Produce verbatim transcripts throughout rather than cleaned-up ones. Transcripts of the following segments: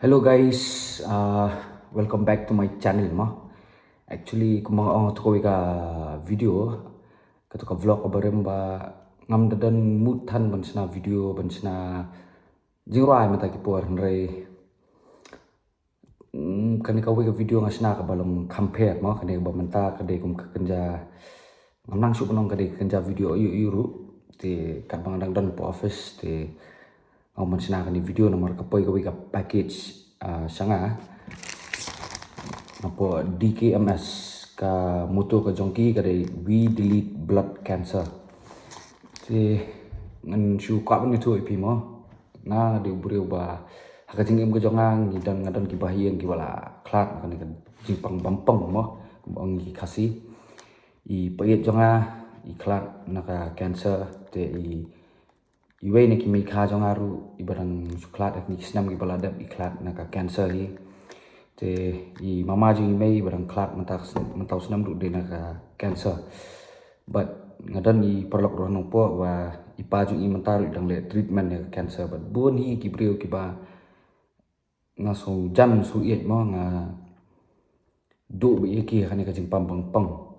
Hello guys, uh, welcome back to my channel mo. Actually, kumba nga ong ha kawei ka video, kato ka vlog kaba rim ba ngam da don mood than ban shna video, ban shna jingrwai mynta ki por, hynrei mm, kane kawei ka video nga shna kaba long compare mo, kane kaba mynta ka dei kum ka kynja, ngam nang shu ban ong ka dei ka kynja video ïu ïu ruh. Te katba nga dang don hapoh office te nga ong ban shna kane video namar ka poi kawei ka package, ah, sha nga napoh D K M S, ka motto ka jong ki ka dei "We delete blood cancer". Te ngan shu kwah ban ïathuh ïa phi mo. Nga dei u briew ba ha ka jingim ka jong nga ngi don, nga don kiba ha ïing kiba la khlad na kane ka jingpang bampong mo, kumba ong ki Khasi. I paieit jong nga i khlad na ka cancer, te i, iwei na ki mei kha jong nga ruh iba dang shu khlad ha kine ki snem kiba la dep i khlad na ka cancer hi. Te i mama jong i mei iba dang khlad mynta ka snem, mynta u snem ruh dei na ka cancer. But nga don i paralok ruh ha Nongpoh ba i pa jong i mynta ruh i dang leh treatment ïa ka cancer. But bun hi ki briew kiba nga shu jan shu ïeit mo, nga duh beit ïa ki ha kane ka jingpang bampong.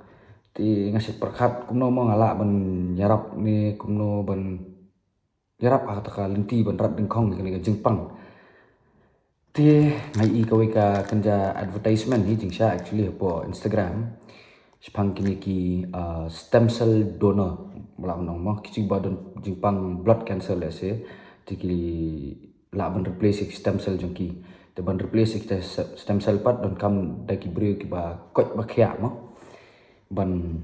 Te nga shu pyrkhat kumno mo nga lah ban ïarap ne kumno ban ïarap ha kata ka lynti ban rat dyngkhong ïa kane ka jingpang. Te nga ïohi kawei ka kynja advertisement hi jingshisha actually hapoh Instagram. Shaphang kine ki, uh, stem cell donor, ba lah ban ong mo, ki kiba don jingpang blood cancer lehse, te ki lah ban replace ïa ki stem cell jong ki. Te ban replace ïa ki te se-, stem cell pat donkam da ki briew kiba koit ba khiah mo, ban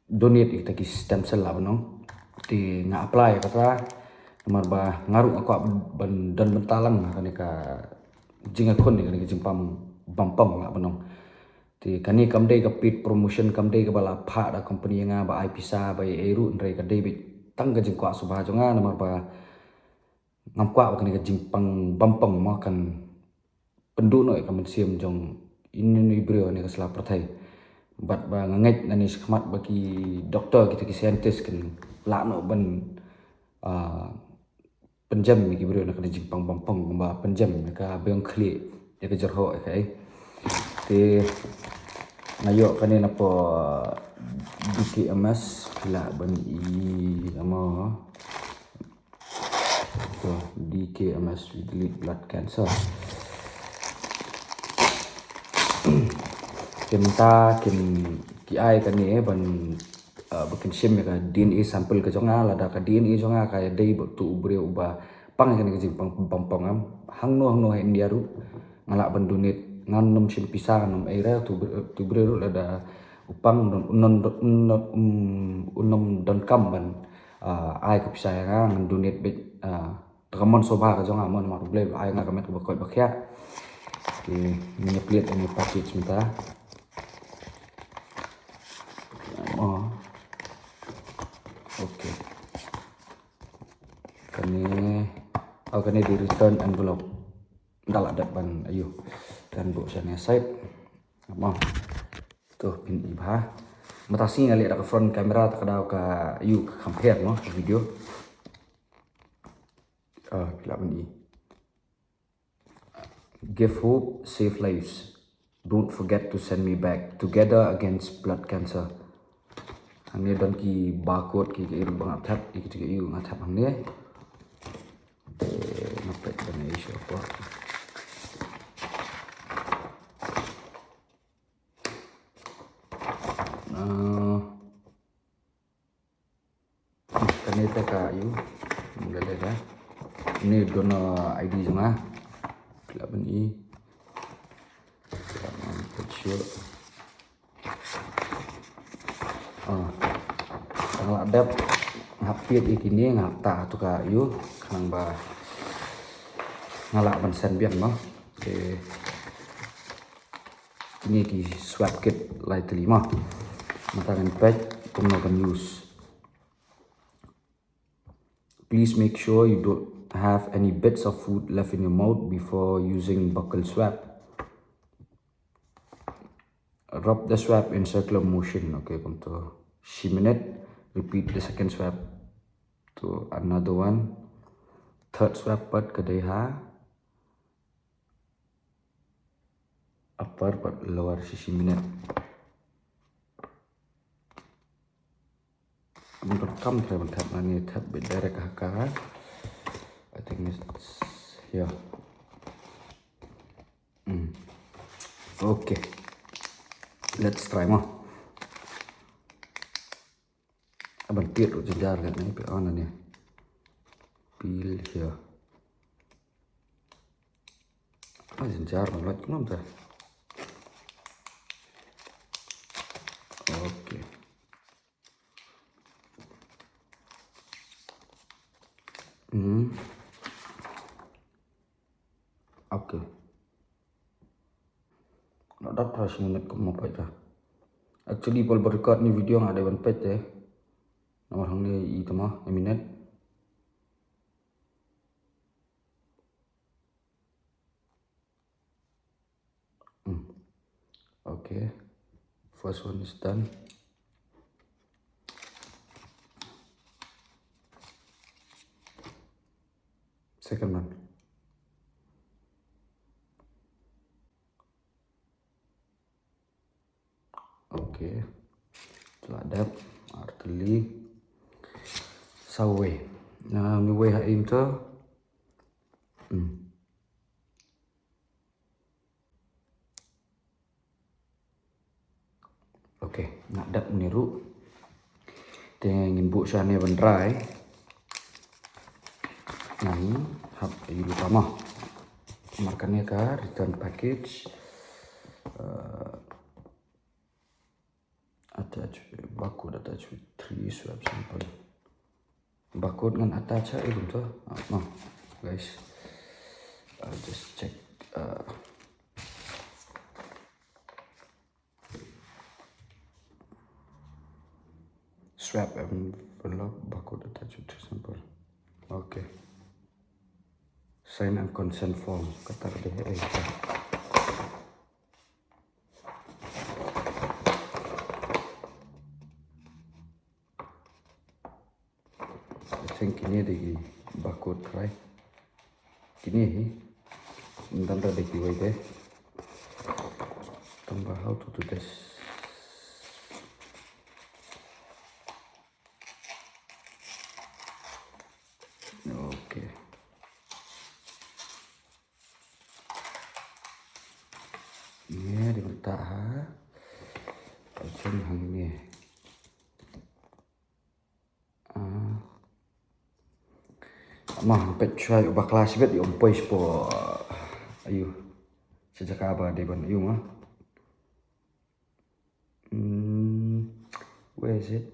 donate ïa kita ki stem cell lah ban ong. Te nga apply ïa kata namar ba nga ruh nga kwah ban don bynta lang ha kane ka jingïakhun ïa kane ka jingpang bampong lah ban ong. Te kane kam dei ka paid promotion, kam dei kaba la phah da company ïa nga ba ai pisa ba ei ei ruh, hynrei ka dei beit tang ka jingkwah sngewbha jong nga namar ba ngam kwah ba kane ka jingpang bampong mo kan pynduh noh ïa ka mynsiem jong ino ino i briew ha kane ka sla pyrthei. Bad ba nga ngeit nangne shakhmat ba ki doktor, kita ki scientist kin lah noh ban, ah, pynjem ïa ki briew na kane ka jingpang bampong, kumba pynjem ïa ka biang khlieh, ïa ka jyrhoh, ïa kaei. Te nga ïoh kane napoh D K M S, lah ban ïohi mo. To, D K M S, "We delete blood cancer". Te mynta kin, ki ai kane ban, uh, ba kin shim ïa ka D N A sample ka jong nga, lada ka D N A jong nga ka ïadei bad uto u briew uba pang ïa kane ka jingpang bampong, em, hangno hangno ha India ruh nga lah ban donate, ngan nym shim pisa, ngan nym ei re, uto u briew ruh lada u pang un nym, un nym, um, un nym donkam ban, ah, ai ka pisa ïa nga, ngan donate beit, ah, da ka mon sngewbha ka jong nga mo, namar U Blei u la ai ïa nga ka met kaba koit ba khiah. Te ngin ïa plie ïa kane ka package mynta. Oh. Okay. Kane, oh, kane dei return envelope. Ynda la dep ban, aïu, kan buh shane side. Mo. To, phin i bha. Mynta sngi nga leh da ka front camera, te ka daw ka, aïu, ka kham pher mo, ka video. Ah, phi lah ban i. "Give hope, save lives. Don't forget to send me back. Together against blood cancer." Hangne don ki barcode, ki, ki ruh ba nga thep, ki, ki, ki, nga thep hangne. Te nga peit ban ïa show ko. Ah, kane te ka, aïu, mula le da. Ni donor I D jong nga. Phi lah ban i. Phi lah ban peit shuh. Ah. Tang la dep, nga hap peit ïa kine, nga hap tah ha kato ka, aïu, khnang ba nga lah ban send biang mo. Okay. Kine ki swab kit lai tylli mo. Mynta ngan peit kumno ban use. Please make sure you don't have any bits of food left in your mouth before using buccal swab. Rub the swab in circular motion. Okay, kumto shi minit. Repeat the second swab to another one. Third swab pat ka dei ha Upper bad lower shi shi minit. Mynta kam try ban thep, nga ne thep beit direct ha ka. I think it's here. Hmm. Okay. Let's try mo. Aban tied ruh jynjar leh ne, peit, ah, na ne. Peel here. Ah, jynjar ban lait kumta. Okay. Hmm. Okay. Nga dap try shi minit kumno peit ta. Actually, pal ba record ni video nga dei ban peit te. Namar hangne i tama, i minit. Hmm. Okay. First one is done. Second one. Okay. Te la dep, ar tylli. Saw wei. Na, ngi wei ha im to. Hmm. Okay, nga dep ne ruh. Te ngin buh shane ban dry. Ngan hap ïa u lupa mo. Namar kane ka return package. Uh, attach, barcode attached with three swab sample. Barcode ngan attach ha i lum to. Ah, no, guys. I'll just check. Uh, Swab envelope, barcode attached to sample. Okay. Sign and consent form. Kata ka dei, eh, ka. I think kine dei ki barcode try. Kine hi. Ym don re da kiwei de. Tang ba how to do this. Okay. Nge dei mynta ha. Pynshong hangne. Ah. Mo, peit shuwa ïa u bakla shibit, ïa um poi shapoh, ah, aïu. Sha jaka ba dei ban aïu mo. Hmm, where is it?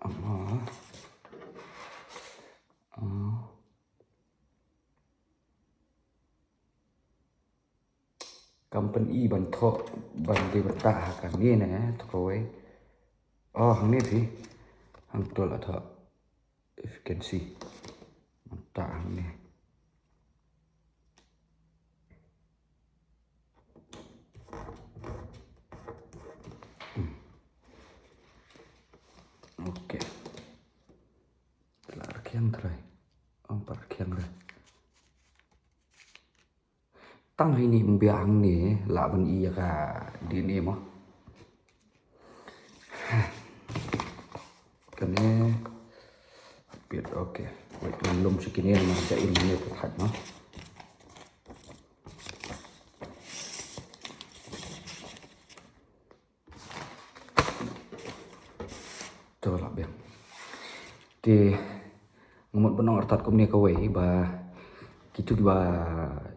Ah. Ah. Kam pyn-i ban thoh, ban dei ban tah ha kane ne, to kawei. Oh, hangne phi. Hangto la thoh. If you can see. Ban tah hangne. Hmm. Okay. La rkhiang trai. Ong pat rkhiang re. Tang heini ym biang hangne lah ban i ïa ka D N A mo. Kane. Bit, okay. Wait, ngan lum sha kine namar ja im hangne pat hait mo. To lah biang. Te nga mut ban ong artat kumne kawei ba kitu kiba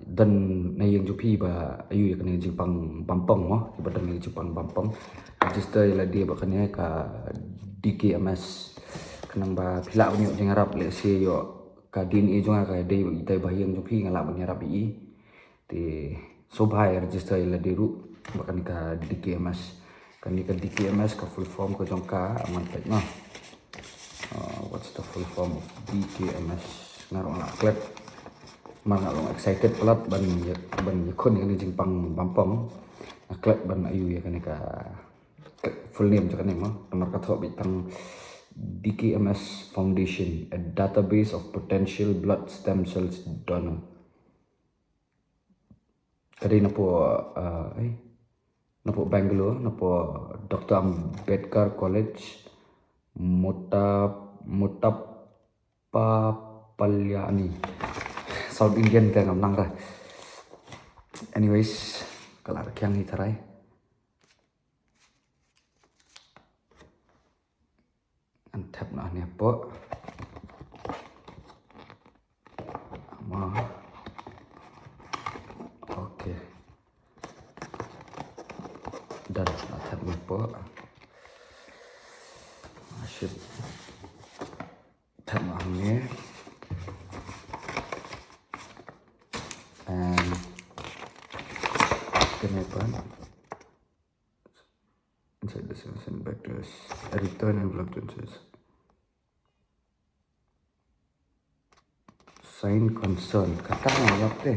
don na ïing jong phi ba aïu ïa kane ka jingpang bampong mo, kiba don na ka jingpang bampong, register ïa lade bad kane ka D K M S. Khnang ba phi lah ban ïoh jingïarap, lehse ïoh ka D N A jong nga ka dei ba itai ba ïing jong phi, nga lah ban ïarap ïa i. Te sngewbha ïa register ïa lade ruh bad kane ka D K M S. Kane ka D K M S ka full form ka jong ka, ngan peit noh. Uh, what's the full form of D K M S? Nga ruh nga la klet. Namar nga ruh nga excited palat ban ïa, ban ïakhun ïa kane ka jingpang bampong. Nga klet ban aïu ïa kane ka full name jong kane mo. Namar ka thoh beit tang D K M S Foundation, a database of potential blood stem cells donor. Ka dei napoh, uh, eh, napoh Bangalore, napoh Doctor Ambedkar College, Mota, Mottappalli. Sound Indian te ngam nang re. Anyways, ka la rkiang hi tharai. Ngan thep noh hangne hapoh. Mo. Okay. Done. Ngan thep noh hapoh. Ah, shit. Thep noh hangne. And kane pat. Inside the same, send back to us. A return envelope to us. Sign consent. Kata ngam lap te.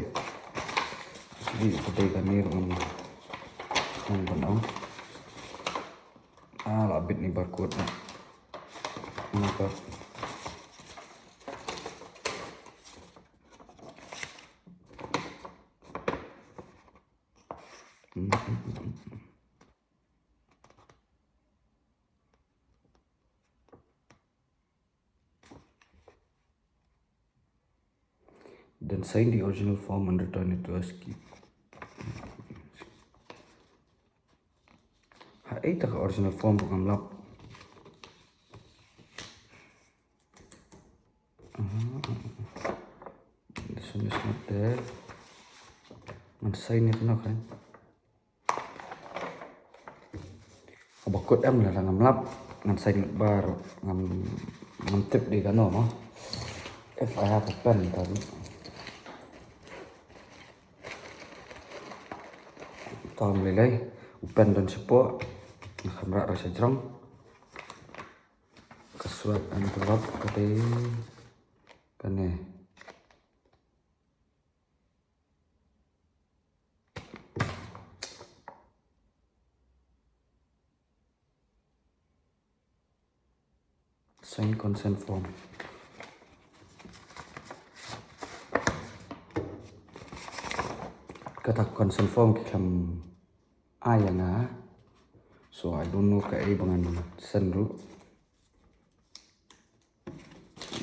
Jadi, ka dei kane ruh ngam, ngam ban ong. Ah, la bit ine i barcode na. Ine i barcode. Then sign the original form and return it to us. Haei ta ka original form ruh ngam lap. Ah, this one is not there. Ngan sign ïa kano kan. Ka barcode em, lada ngam lap ngan sign lut baroh. Ngam, ngam tip dei kano mo. If I have a pen kan. Tang lei lei, u pen don shapoh. Nga khlem rah re sha jrong. Ka suwat envelope ka dei kane. Sign consent form. Kata consent form ki khlem ai ïa nga. So I don't know kaei ba ngan send ruh.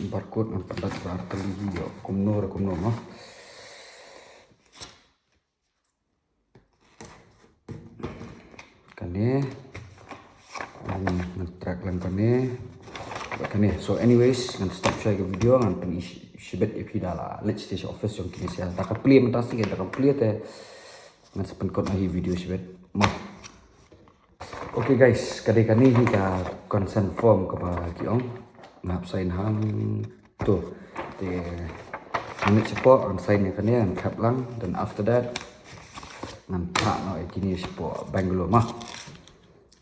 Barcode ngan pyndat ba ar tylli hi ïoh kumno re kumno mo. Kane. Ngan, ngan track lang kane. Ba kane. So anyways, ngan stop shwa ïa ka video, ngan pyni shi-, shibit ïa phi da la leit sha office jong kine sha. Da ka plie mynta sngi, da ka plie te ngan sa pynkut noh hi video shibit. Mo. Okay guys, ka dei kane hi ka consent form kaba ki ong. Nga hap sign hangto. Te ngan leit shapoh, ngan sign ïa kane, ngan khap lang. Then after that ngan phah noh ïa kine shapoh Bangalore mo.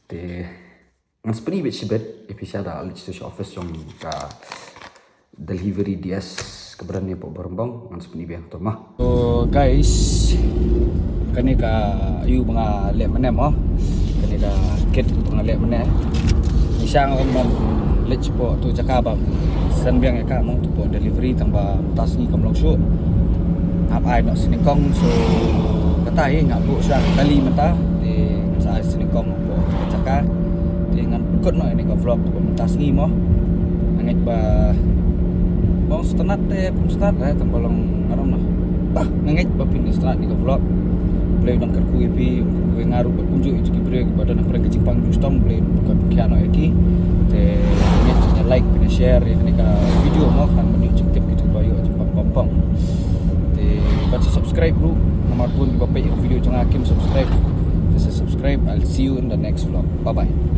Te ngan sa pyni beit shibit ïa phi sha da leit sha office jong ka delivery D S ka brand ïa pok Barombong, ngan sa pyni biang to mo. So guys, kane ka aïu ba nga leh mynne mo. Kane ka kit ba nga leh mynne. Ngi shang ong ban leit shapoh tu jaka ba send biang ïa ka mo, tu pok delivery, tang ba mynta sngi kam long shuh. Hap ai noh sha nyngkong, so kata hi nga buh shuwa kali mynta. Te ngan sa ai sha nyngkong pok jaka. Te ngan pynkut noh ïa kane ka vlog ba mynta sngi mo. Nga ngeit ba ba ong sngewtynnat te pynstad eh, tang ba long, nga ong noh. Bah, nga ngeit ba phin sngewtynnat ïa kane ka vlog. Blei un nang kyrkhu ïa phi, un kyrkhu ïa nga ruh bad kumjuh ïa ki briew ba don hapdeng ka jingpang jingstad, Blei un pynkhia noh ïa ki. Te nga ngeit phin like, phin share ïa kane ka video mo, khnang ban ïoh jingtip kito ba ïoh jingpang pang pang. Te bad sa subscribe ruh, namar bun kiba peit ïa ka video jong nga kim subscribe. Te sa subscribe, I'll see you in the next vlog. Bye bye.